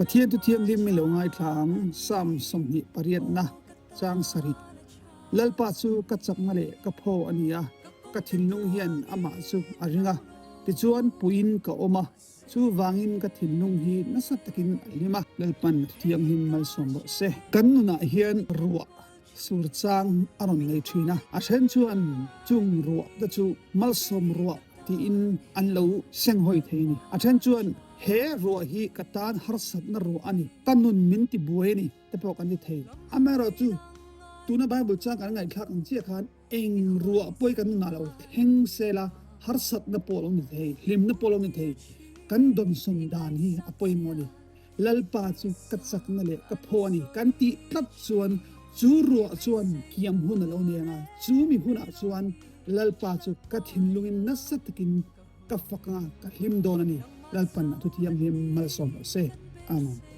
Pathian thu thianghlim i lo ngaithla ang, Psalm 28 na chang sarih. Lalpa chu ka chakna leh ka phaw a ni a, ka thinlung hian amah chu a ring a, tichuan puiin ka awm a, chuvangin ka thinlung hi nasa takin a hlim a. Lalpan thu thianghlim malsawm rawh se. Kan nunah hian ruah sur chang a rawn nei thin a, a then chuan chung ruah te chu malsawm ruah tiin an lo senghawi thei a ni. A then chuan he ruah hi ka tan harsatna ruah a ni, ka nun min ti buai a ni te pawh kan ti thei. Amaherawhchu, tuna Bible chang kan ngaihthlak ang chiah khan eng ruah pawi kan nunah lo thleng sel a, harsatna pawh a lo ni thei, hlimna pawh a lo ni thei, kan dawnsawn dan hi a pawimawh a ni. Lalpa chu ka chakna leh ka phaw a ni kan tih tlat chuan chu ruah chuan kiam hun a lo nei ang a, chu mi hunah chuan Lalpa chu ka thinlungin nasa takin ka fak ang a, ka hlim dawn a ni. Lalpan a thuthianghlim malsawm rawh se. Amen.